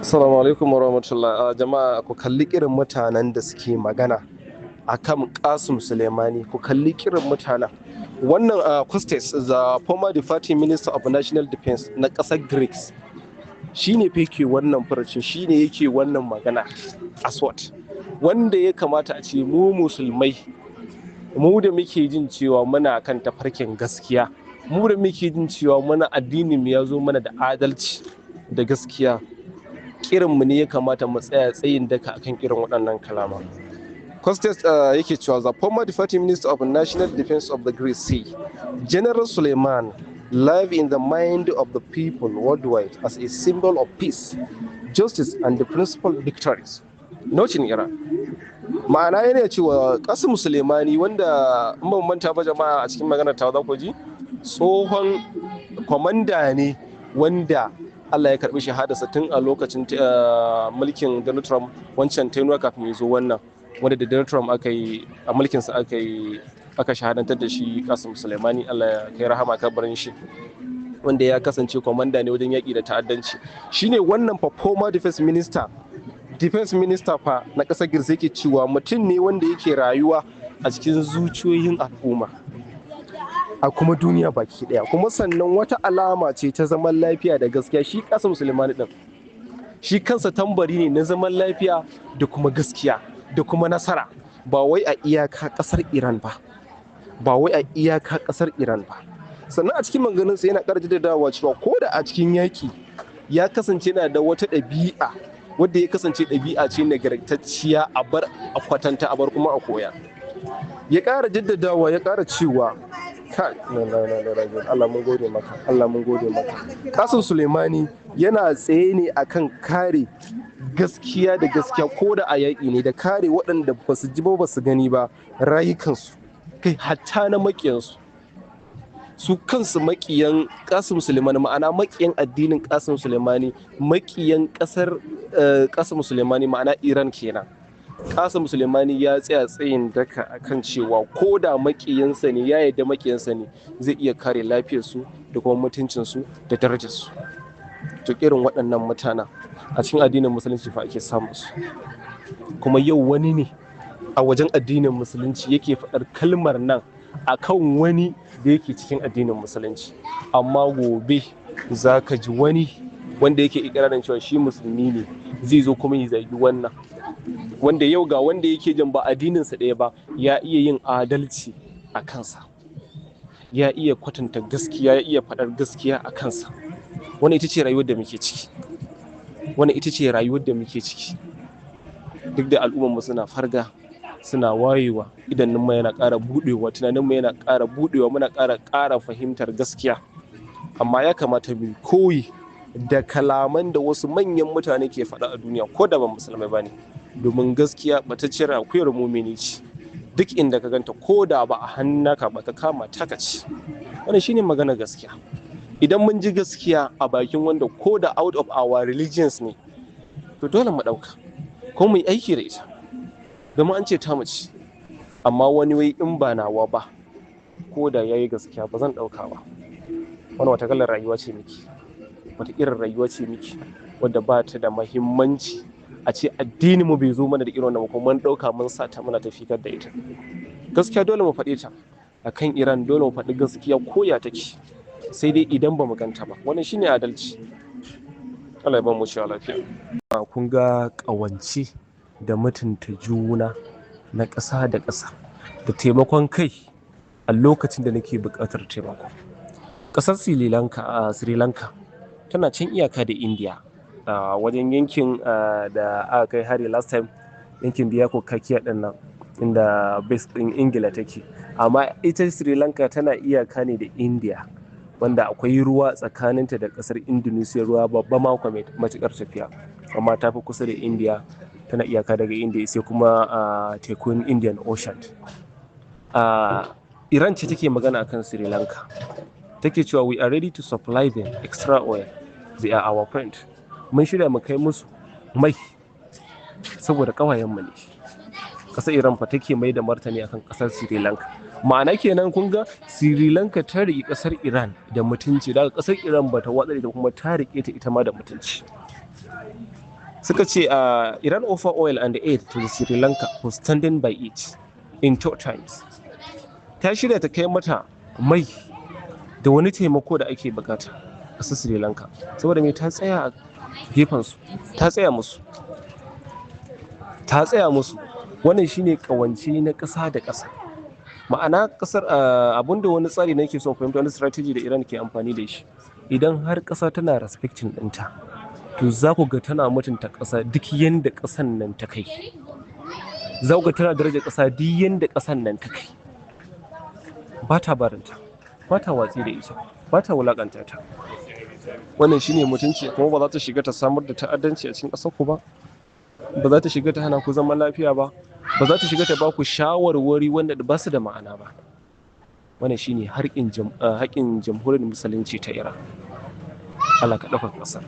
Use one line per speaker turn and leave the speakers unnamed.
Assalamu alaikum warahmatullah. Jama'a, ku kalli irin mutanen da suke magana akan Qasim Soleimani. Ku kalli irin mutanen. Wannan Costes, the former deputy minister of national defense na ƙasar Greece, shine fa yake wannan furucin, shine yake wannan magana. Aswat wanda ya kamata a ce mu musulmai, mu da muke jin cewa muna kan tafarkin gaskiya, mu da muke jin cewa muna addinin mu ya zo mana da adalci da gaskiya, kirinmu ne ya kamata mu tsaya tsayin daka akan irin waɗannan kalama. Costes yake cewa, the former deputy minister of national defense of the Greece say General Suleiman live in the mind of the people worldwide as a symbol of peace, justice and the principal victories, not in Iran. Ma'ana yana cewa Qasim Suleimani, wanda in ban manta ba jama'a, a cikin maganar ta za ku ji tsohon kwamanda ne wanda Allah ya karbi shahadarsa tun a lokacin mulkin Donald Trump, wancan tenure kafin ya zo wannan, wanda da Donald Trump aka yi a mulkinsa aka yi aka shahadantar da shi. Qasim Soleimani, Allah ya kai rahama kabarin shi, wanda ya kasance kwamanda ne wajen yaƙi da ta'addanci. Shine wannan fa former defense minister fa na ƙasar Girka yake cewa mutum ne wanda yake rayuwa a cikin zuciyoyin al'umma a kuma duniya baki daya, kuma sannan wata alama ce ta zaman lafiya da gaskiya. Shi Qasim Soleimani din, shi kansa tambari ne na zaman lafiya da kuma gaskiya da kuma nasara, ba wai a iyaka kasar Iran ba, ba wai a iyaka kasar Iran ba. Sannan a cikin maganganunsa yana ƙara jaddadawa cewa ko da a cikin yaƙi ya kasance yana da wata ɗabi'a wadda ya kasance ɗabi'a ce nagartacciya, a bar a kwatanta, a bar kuma a koya. Ya ƙara jaddadawa, ya ƙara cewa, kai, na na na na, Allah mun gode maka, Allah mun gode maka. Qasim Suleimani yana tsaye ne akan kare gaskiya da gaskiya ko da a yaƙi ne, da kare waɗanda ba su ji ba, ba su gani ba, rayukansu, kai hatta na maƙiyansu. Su kansu maƙiyan Qasim Suleimani, ma'ana maƙiyan addinin Qasim Suleimani, maƙiyan ƙasar Qasim Suleimani, ma'ana Iran kenan, Qasim Suleimani ya tsaya tsayin daka akan cewa ko da maƙiyansa ne, ya yarda maƙiyansa ne, zai iya kare lafiyarsu da kuma mutuncinsu da darajarsu. To, irin waɗannan mutanen a cikin addinin musulunci fa ake samun su. Kuma yau wani ne a wajen addinin musulunci yake faɗar kalmar nan akan wani da yake cikin addinin musulunci, amma gobe za ka ji wani wanda yake ikirarin cewa shi musulmi ne zai zo kuma ya zagi wannan, wanda yau ga wanda yake jin ba addininsa ɗaya ba, ya iya yin adalci a kansa, ya iya kwatanta gaskiya, ya iya faɗar gaskiya a kansa. Wannan ita ce rayuwar da muke ciki, wannan ita ce rayuwar da muke ciki. Duk da al'ummar mu suna farga, suna wayewa, idanun mu yana ƙara buɗewa, tunanin mu yana ƙara buɗewa, muna ƙara fahimtar gaskiya, amma ya kamata mu koyi da kalaman da wasu manyan mutane ke faɗa a duniya, ko da ba musulmai ba ne, domin gaskiya batacciyar akuyar mumini ce. Duk inda ka ganta, ko da ba a hannaka ba, ka kama taka ci. Wannan shine magana gaskiya. Idan mun ji gaskiya a bakin wanda ko da out of our religions ne, to dole mu ɗauka ko mu yi aiki da ita, domin an ce ta mu ci. Amma wani wai in ba nawa ba, ko da yayi gaskiya, ba zan ɗauka ba. Wannan wata kalar rayuwa ce miki, wata irin rayuwa ce miki wadda ba ta da mahimmanci a ce addini mu bai zo mana da irin wannan, kuma mun ɗauka mun sa ta muna tafikar da ita. Gaskiya dole mu faɗe ta akan Iran, dole mu faɗi gaskiya ko ya take, sai dai idan ba mu ganta ba. Wannan shine adalci. Allah ya ba mu ci lafiya. Kun ga ƙawance da mutunta juna na ƙasa da ƙasa da taimakon kai a lokacin da nake buƙatar taimako. Ƙasar Sri Lanka, Sri Lanka tana can iyaka da India, a wajen yankin da aka kai hari last time, yankin Biyako Kakiya ɗin nan, inda base ɗin Ingila take. Amma ita Sri Lanka tana iyaka ne da India, wanda akwai ruwa tsakaninta da ƙasar Indonesia, ruwa babba mako mai matuƙar tafiya, amma ta fi kusa da India, tana iyaka daga India sai kuma a tekun Indian Ocean. Iran ce take magana akan Sri Lanka, take cewa we are ready to supply them extra oil, they are our friend. Mun shirya mu kai musu mai saboda ƙawayenmu ne. Ƙasar Iran fa take mai da martani akan ƙasar Sri Lanka. Ma'ana kenan, kun ga Sri Lanka ta riƙe ƙasar Iran da mutunci, daga ƙasar Iran bata watsa da kuma ta riƙe ta ita ma da mutunci. Suka ce Iran offer oil and aid to the Sri Lanka for standing by it in tough times. Ta shirya ta kai mata mai da wani taimako da ake bukata a Sri Lanka, saboda mai ta tsaya a gefensu, ta tsaya musu, ta tsaya musu. Wannan shine kawance na ƙasa da ƙasa. Ma'ana ƙasar, abinda wani tsari nake son fahimta, wani strategy da Iran ke amfani da shi, idan har ƙasa tana respecting ɗinta, to za ku ga tana mutunta ƙasa duk yanda ƙasan nan ta kai. Za ku ga tana daraja ƙasa duk yanda ƙasan nan ta kai. Ba ta barinta, ba ta watsi da ita, ba ta wulaƙanta ta. Wannan shine mutunci. Kuma ba za ta shiga ta samar da ta'addanci a cikin ƙasar ku ba, ba za ta shiga ta hana ku zaman lafiya ba, ba za ta shiga ta ba ku shawarwari wanda ba su da ma'ana ba. Wannan shine haƙƙin Jamhuriyar Musulunci ta Iran. Allah ka ɗaukaka ƙasar.